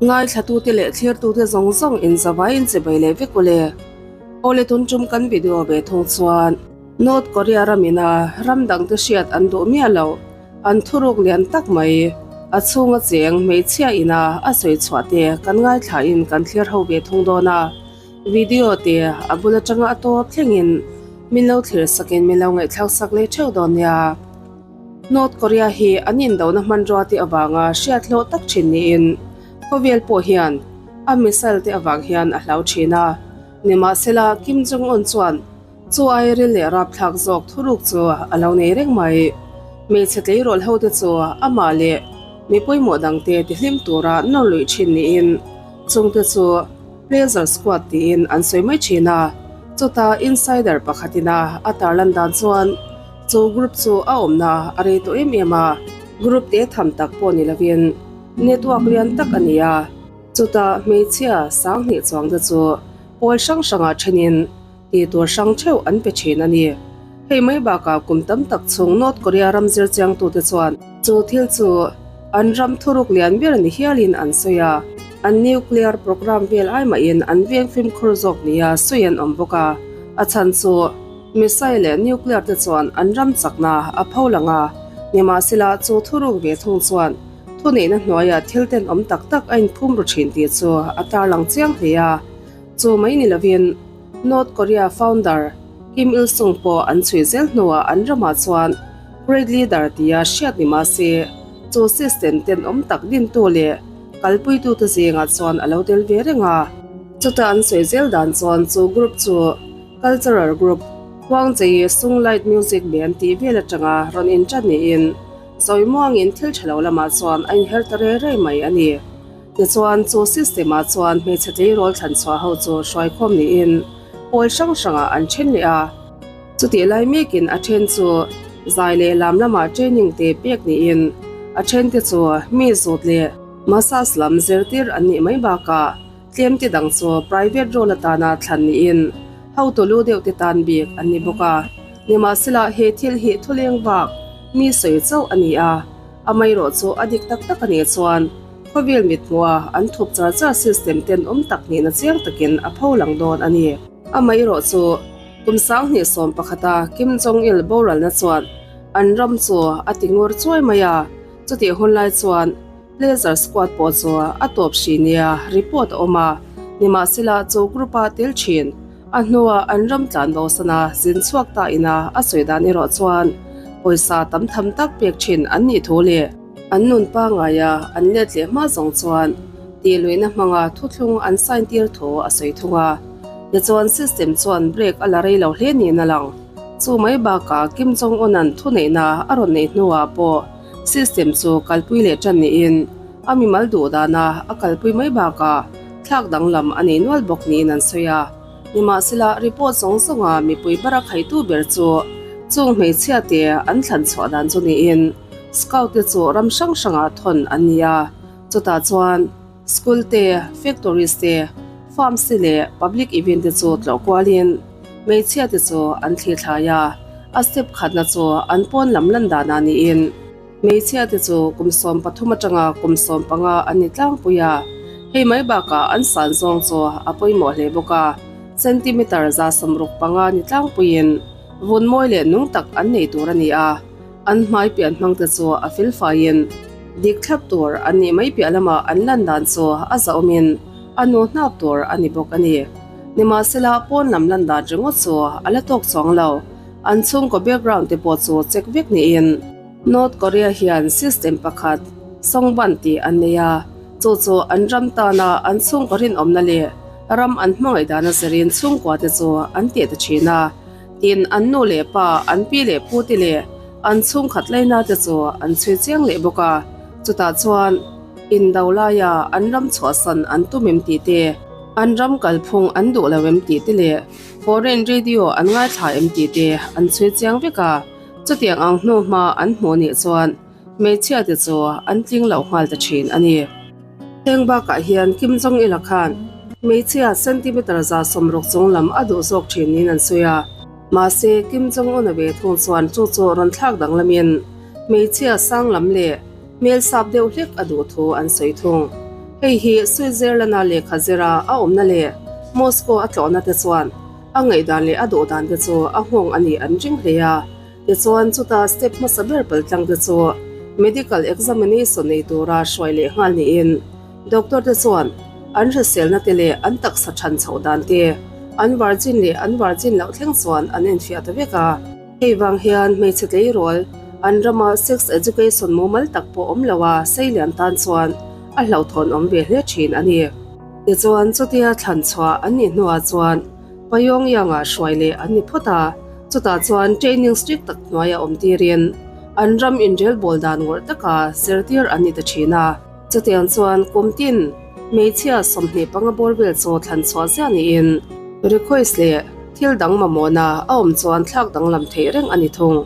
Ngaithlatute leh thlirtute zawng zawng in zavai in chibai leh vek ule. Awle tun tum kan video ve thung chuan North Korea ram ina ram dangte hriat an duh miah lo an thuruk lian tak mai a chhunga cheng hmeichhia ina a sawi chhuah te kan ngaithla in kan thlir ho ve thung dawn a. Video te a bul atanga a tawp thlengin min lo thlir sakin min lo ngaihthlak sak leh theuh dawn nia. North Korea hi an indona hmanrua te avanga hriat hlawh tak thin niin khawvel pawh hian a missile te avang hian a hlau thin a. Nimahsela Kim Jong Un chuan chu ai ril leh rapthlak zawk thuruk chu a lo nei reng mai. Hmeichhe tleirawl ho te chu amah leh mi pawimawh dangte tihlim tura nawr luih thin niin chungte chu Pleasure Squad tiin an sawi mai thin a. Chutah insider pakhatina a tarlan dan chuan Chu group chu a awmna a rei tawh em em a, group te tham tak pawh ni lovin network lian tak a ni a. Chutah hmeichhia 2000 chuang te chu pawl hrang hrangah thenin tih tur hrang theuh an pe thin a ni. Hei mai bakah kum tam tak chhung North Korea ram zir chiangtute chuan chu thil chu an ram thuruk lian ber ni hialin an sawi a, an nuclear program vel ai mahin an veng fimkhur zawk nia sawi an awm bawk a, a chhan chu Missile leh nuclear te chuan an ram chakna a pho lang a, nimahsela chu thuruk ve thung chuan thuneihna hnuaiah thil tenawm tak tak a inphum ru thin tih chu a tarlang chiang hle a. Chu mai ni lovin North Korea founder Kim Il Sung pawh an chhui zel hnuah an ramah chuan Great Leader tia hriat ni mahse chu system tenawm tak dintu leh kalpuitute zingah chuan a lo tel ve reng a. Chutah an sawi zel dan chuan chu group chu Cultural Group, Huangchei Sung Light Music Band tih vel atanga rawn inṭan niin Zawimuangin thil ṭha lo lamah chuan a inher ta rei rei mai a ni. Tichuan, chu system-ah chuan hmeichhe tleirawl thlan chhuah ho chu hruaikhawm niin pawl hrang hrangah an ṭhen leh a. Chutih lai mekin a ṭhen chu zai leh lam lamah training te pek niin a ṭhente chu mi zut leh massage lam zirtir an nih mai bakah Tlem te dang chu private role atana thlan niin hotu lu deuh te tan bik an ni bawk a. Nimahsela he thil hi thuleng vak mi sawi chauh a ni a, amaherawh chu a dik tak tak a nih chuan khawvel mithmuha an thup char char system tenawm tak nihna chiang takin a pho lang dawn a ni. Amaherawh chu kum 2011 a Kim Jong Il boralna chuan an ram chu a ti ngur chuai mai a, chutih hunlai chuan Pleasure Squad pawh chu a tawp hri nia report a awm a, nimahsela chu group-a tel thin. A hnuah an ram tlan bosana zin chhuak ta ina a sawi dan erawh chuan pawisa tam tham tak pek thin an nih thu leh an nun pangaia an let leh hma zawng chuan tih luihna hmanga thuthlung an sign tir thu a sawi thung a. Tichuan system chuan break a la rei lo hle niin a lang. Chu mai bakah Kim Jong-un-a'n thuneihna a rawn neih hnuah pawh System chu kalpui leh tan niin a mimal duh dana a kalpui mai bakah thlak danglam a nei nual bawk niin an sawi a. Nimahsela report zawng zawnga mipui bara khaitu ber chu chung hmeichhia te an thlan chhuah dan chu niin scout te chu ram hrang hrangah thawn an ni a, chutah chuan school te, factories te, farms te leh public event te chu tlawh kualin hmeichhia te chu an thlir thlai a, a step khatna chu an pawn lam lan danah niin hmeichhia te chu kum 13 atanga kum 15 an ni tlangpui a, hei mai bakah an san zawng chu a pawimawh hle bawk a, centimeter 65 ni tlangpuiin vun mawi leh nung tak an nei tur a ni a. An hmai pian hmang te chu a fel faiin dik thlap tur an nih mai piah lamah an lan dan chu a zahawmin a nu hnap tur a ni bawk a ni. Nimahsela pawn lam lan dan ringawt chu a la tawk chuang lo. An chhungkaw background te pawh chu check vek niin North Korea hian system pakhat Songban tih an nei a, chu chu an ram tana an chhungkaw rinawmna leh ram an hmangaih dana zirin chhungkua te chu an teh ta thin a. Tin, an nu leh pa, an pi leh pu te leh an chhungkhat laina te chu an chhui chiang leh bawk a. Chutah chuan indo laia an ram chhuahsan an tum em tih te, an ram kalphung an duh lo em tih te leh foreign radio an ngaithla em tih te an chhui chiang vek a. Chutiang ang hnu hma an hmuh nih chuan hmeichhia te chu an tling loh nghal ta thin a ni. Heng bakah hian Kim Jong Il-a khan hmeichhia centimeter 60 chung lam a duh zawk thin niin an sawi a. Mahse, Kim Jong Un-a ve thung chuan chu chu rawn thlak danglamin hmeichhia sang lam leh hmel sap deuh hlek a duh thu an sawi thung. Hei hi Switzerland-a lehkha zira a awmna leh Moscow a tlawhna te chuan a ngaihdan leh a duhdan te chu a nghawng a nih an ring hle a. Tichuan chuta step hmasa ber paltlang te chu medical examination nei tura hruai leh nghal niin doctor te chuan an hriselna te leh an taksa than chhoh dan te, an virgin leh an virgin loh thleng chuan an enfiah ta vek a. Hei vang hian hmeichhe tleirawl an rama sex education mumal tak pawh awm lo a seilian tan chuan a hlauhthawn awm ve hle thin a ni. Tichuan chutia thlan chhuah an nih hnuah chuan Pyongyang-ah hruai leh an ni phawt a, chutah chuan training strict tak hnuaia awm tirin an ram inrelbawl dan ngawrh taka zirtir an ni ta thin a. Chutiang chuan kum tin hmeichhia 25 bawr vel chu thlan chhuah ziah niin request leh thil dang mamawhna a awm chuan thlak danglam theih reng a ni thung.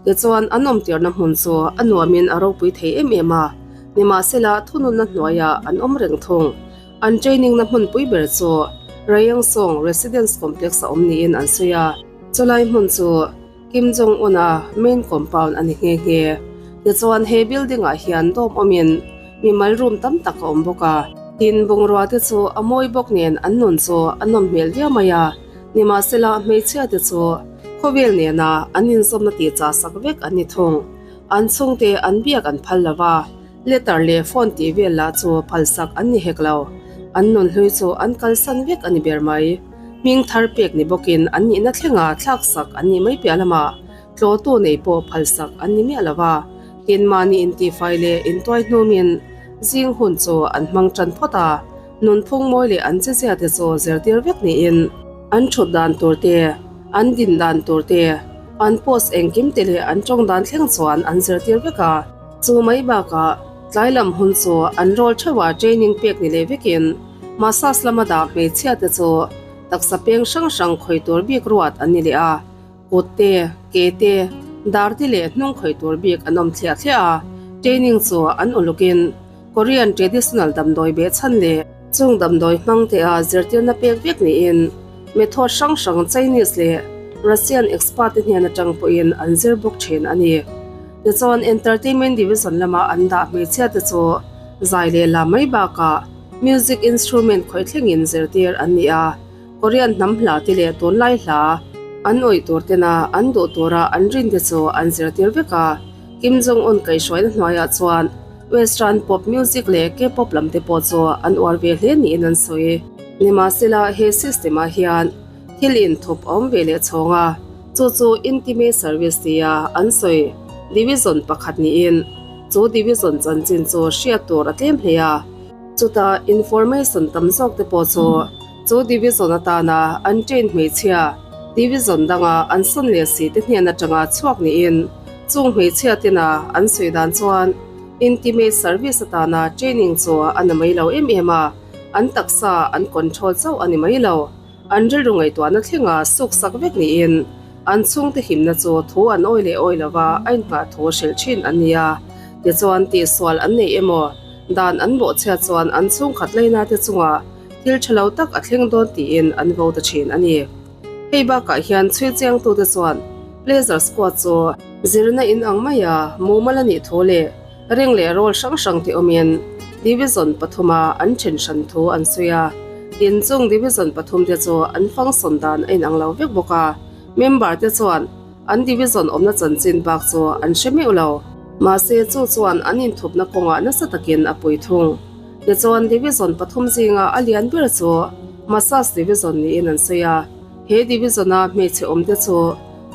Tichuan an awmtirna hmun chu a nuamin a ropui thei em em a, nimahsela thununna hnuaiah an awm reng thung. An training na hmunpui ber chu Rayangsong Residence Complex a awm niin an sawi a, chulai hmun chu Kim Jong Un-a main compound a ni nghe nghe. Tichuan he building ah hian dawm awmin mimal room tam tak a awm bawk a. Tin, bungrua te chu a mawi bawk nen an nun chu a nawm hmel viau mai a, nimahsela hmeichhia te chu khawvel nena an inzawmna tih chah sak vek an ni thung. An chhungte an biak an phal lo va, letter leh phone tih vel lah chu phalsak an ni hek lo. An nun hlui chu an kalsan vek a ni ber mai. Hming thar pek ni bawkin an nihna thlenga thlaksak an nih mai piah lamah tlawhtu nei pawh phalsak an ni miah lo va, tin mahni intihfai leh intuai hnumin zing hun chu an hmang tan phawt a, nunphung mawi leh an chezia te chu zirtir vek niin an thut dan tur te, an din dan tur te, an post engkim te leh an tawng dan thleng chuan an zirtir vek a. Chu mai bakah tlai lam hun chu an rawl theuha training pek ni leh vekin massage lama dah hmeichhia te chu taksa peng hrang hrang khawi tur bik ruat an ni leh a, kut te, ke te, dar te leh hnung khawi tur bik an awm thliah thliah a, training chu an ulukin Korean traditional damdawi behchhan leh chung damdawi hmang te a zirtirna pek vek niin method hrang hrang Chinese leh Russian expert te hnen atang pawhin an zir bawk thin a ni. Tichuan entertainment division lama an dah hmeichhia te chu zai leh la mai bakah music instrument khawih thlengin zirtir an ni a, Korean hnam hla te leh tunlai hla an awih tur tena an duh tura an rin te chu an zirtir vek a, Kim Jong Un kaihhruaina hnuaiah chuan Western pop music leh K-pop lam te pawh chu an uar ve hle niin an sawi. Nimahsela he system ah hian thil inthup a awm ve leh chhawng a, chu chu Intimate Service tia an sawi division pakhat niin chu division chanchin chu hriat tur a tlem hle a. Chutah information tam zawk te pawh chu chu division atana an train hmeichhia division danga an sawn leh si te hnen atanga chhuak niin chung hmeichhia tena an sawi dan chuan intimate service atana training chu a na mai lo em em a, an taksa an control chauh a ni mai lo. An rilru ngaihtuahna thlenga suk sak vek niin an chhungte himna chu thu an awi leh awi lova a inngah thu hrilh thin an ni a. Tichuan tihsual an nei emaw dan an bawhchhiat chuan an chhungkhat laina te chungah thil tha lo tak a thleng dawn tiin an vo ta thin a ni. Hei bakah hian chhui chiangtute chuan Pleasure Squad chu zirna in ang maia mumal a nih thu leh Ring leh role hrang hrang te awmin Division pathuma an then hran thu an sawi a, tin chung Division pathum te chu an function dan a inang lo vek bawk a, member te chuan an Division awmna chanchin bak chu an hre meuh lo. Mahse chu chuan an inthupna kawngah nasa takin a pui thung. Tichuan Division pathum zinga a lian ber chu Massage Division niin an sawi a, he Division-a hmeichhe awm te chu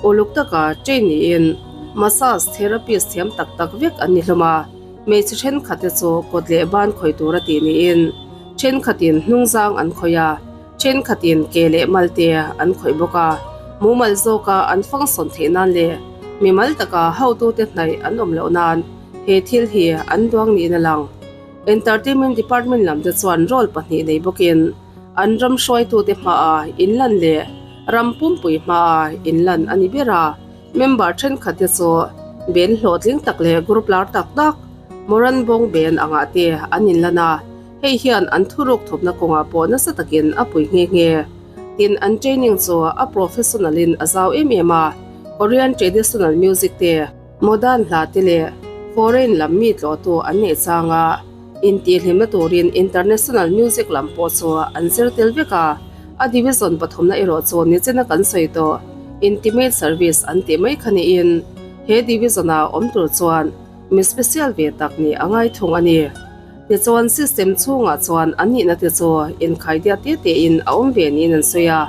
Uluk taka train niin massage therapist thiam tak tak vek an ni hlawm a, hmeichhe thenkhat te chu kawt leh ban khawih tur a tih niin thenkhatin hnungzang an khawih a, thenkhatin ke leh mal te an khawih bawk a, mumal zawka an function theih nan leh mimal taka hotute hnaih an awm loh nan he thil hi an duang niin a lang. Entertainment department lam te chuan role pahnih nei bawkin an ram hruaitute hmaah inlan leh ram pumpui hmaah inlan a ni ber a, member thenkhat te chu ben hlawhtling tak leh group lar tak tak Moran bawng ben angah te an inlan a, hei hian an thuruk thupna kawngah pawh nasa takin a pui nghe nghe. Tin, an training chu a professional in a zau em em a, Korean traditional music te, modern hla te leh foreign lam mi tlawhtu an neih changa. Intihhlimna turin international music lam pawh chu an zir tel vek a, a division pathumna erawh chu nichina kan sawi tawh intimate service an tih mai kha niin he division-a awm tur chuan mi special ve tak nih a ngai thung a ni. Tichuan system chhungah chuan an nihna te chu inkhaidiat te tein a awm ve niin an sawi a,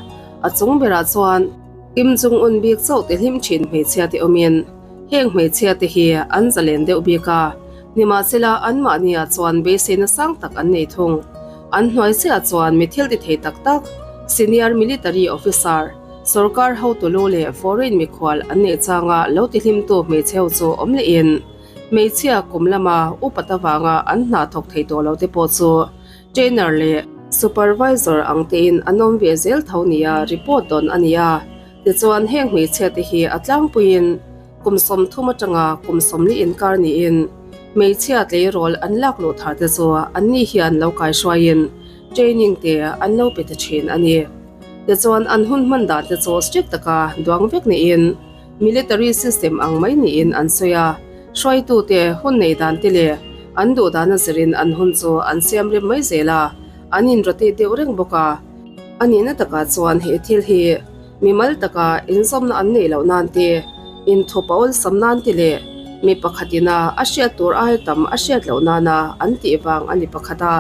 a chung berah chuan Kim Jong-un bik chauh te hlim thin hmeichhia te awmin heng hmeichhia te hi an zalen deuh bik a, nimahsela anmahniah chuan beiseina sang tak an nei thung. An hnuai chiah chuan mi thil ti thei tak tak, senior military officer, sorkar hotu lu leh foreign mikhual an neih changa lo ti hlimtu hmeichhe ho chu awm lehin hmeichhia kum lama upat avanga an hna thawk thei tawh lo te pawh chu trainer leh supervisor ang tein an awm ve zel tho nia report dawn a ni a. Tichuan heng hmeichhia te hi a tlangpuiin kum 30 atanga kum 40 inkar niin hmeichhia tleirawl an lak luh thar te chu anni hian lo kaihruaiin training te an lo pe ta thin a ni. Tichuan an hun hman dan te chu strict taka duang vek niin military system ang mai niin an sawi a, hruaitute hun nei dan te leh an duh dan a zirin an hun chu an siam rem mai zel a, an in rotate deuh reng bawk a. A nihna takah chuan he thil hi mimal taka inzawmna an neih loh nan te, inthup a awlsam nan te leh mi pakhatina a hriat tur ai tam a hriat loh nana an tih vang a ni pakhat a.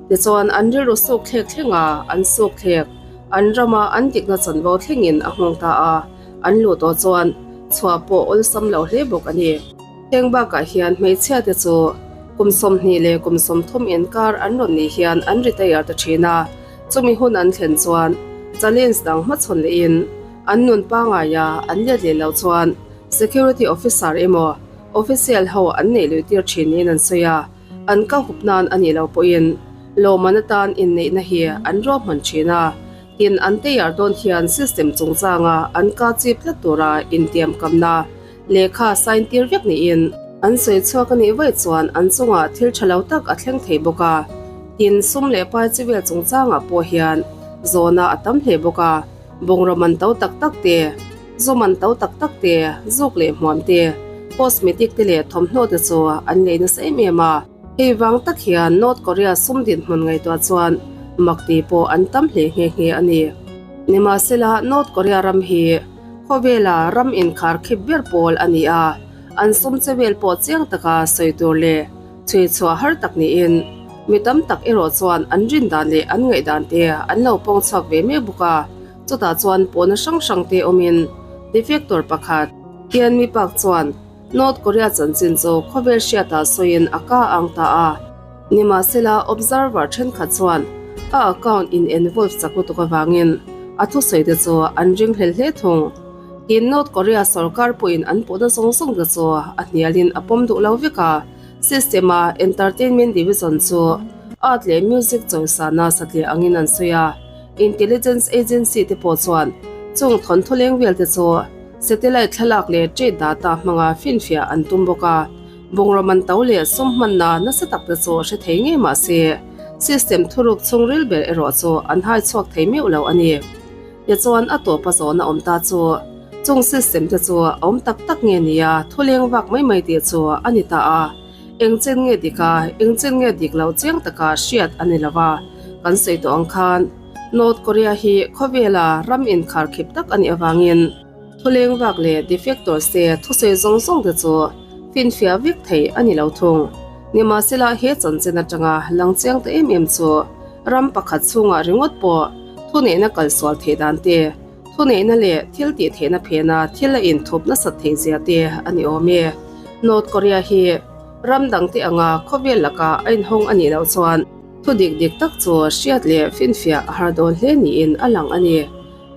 Tichuan an rilru suk thlek thlenga an suk thlek, an rama an dikna chanvo thlengin a nghawng ta a, an luh tawh chuan chhuah pawh awlsam lo hle bawk a ni. Heng bakah hian hmeichhia te chu kum 20 leh kum 30 inkar an rawn nih hian an retire ta thin a, chumi hun an thlen chuan challenge dang hmachhawn lehin an nun pangaia an let leh loh chuan security officer emaw official ho an neih luih tir thin niin an sawi a. An ka hup nan a nih loh pawhin lawmman atan inneihna hi an ruahman thin a, tin an tayar dawn hian system chungchanga an ka chip tlat tura intiamkamna lehkha sign tir vek niin an sawi chhuak a nih vaih chuan an chungah thil tha lo tak a thleng thei bawk a, tin sum leh pai chi vel chungchangah pawh hian zawhna a tam hle bawk a, bungraw man to tak tak te, zu man to tak tak te, zuk leh hmuam te, cosmetic te leh thawmhnaw te chu an lei nasa em em a. Hei vang tak hian North Korea sum dinhmun ngaihtuah chuan mak tih pawh an tam hle nghe nghe a ni. Nimahsela North Korea ram hi khawvela ram inkhar khip ber pawl a ni a, an sum che vel pawh chiang taka sawi tur leh chhui chhuah har tak niin mi tam tak erawh chuan an rin dan leh an ngaihdan te an lo pawng chhuak ve mek bawk a, chutah chuan pawhna hrang hrang te awmin defector pakhat Tianmi Park chuan North Korea chanchin chu khawvel hriatah sawiin a ka ang ta a. Nimahsela observer thenkhat chuan a account in involve chak lutuk avangin a thusawi te chu an ringhlel hle thung. Tin North Korea sorkar pawhin an puhna zawng zawng te chu a hnialin a pawm duh lo vek a, system a entertainment division chu art leh music chawisana satliah angin an sawi a, intelligence agency te pawh chuan chung thawnthu leng vel te chu Satellite thlalak leh trade data hmanga finfiah an tum bawk a, bungraw man to leh sum hmanna nasa tak te chu hre thei ngei mah se, system thuruk chhungril ber erawh chu an hai chhuak thei meuh lo a ni. Tichuan a tawpa zawhna awm ta chu, chung system te chu a awm tak tak nge nia thuleng vak mai mai tih chu a ni ta a, eng chen nge dik a, eng chen nge dik lo chiang taka hriat a ni lo va, kan sawi tawh ang khan. North Korea hi khawvela ram inkharkhip tak a nih avangin thuleng vak leh defectors te thusawi zawng zawng te chu finfiah vek thei a ni lo thung. Nimahsela he chanchin atanga lang chiang ta em em chu ram pakhat chhungah ringawt pawh thuneihna kalsual theih dan te, thuneihna leh thil tih theihna phena thil a inthup nasat theih zia te a ni awm e. North Korea hi ram dangte anga khawvel laka a inhawng a nih loh chuan, Thu dik dik tak chu hriat leh finfiah a har dawn hle niin a lang a ni.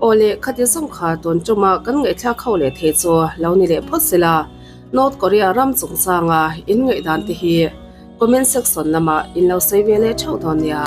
Aw le, khati zawng kha tun tuma kan ngaihthlak ho leh thei chu lo ni leh phawt sela, North Korea ram chungchanga in ngaihdan te hi comment section lamah in lo sawi ve leh theuh dawn nia.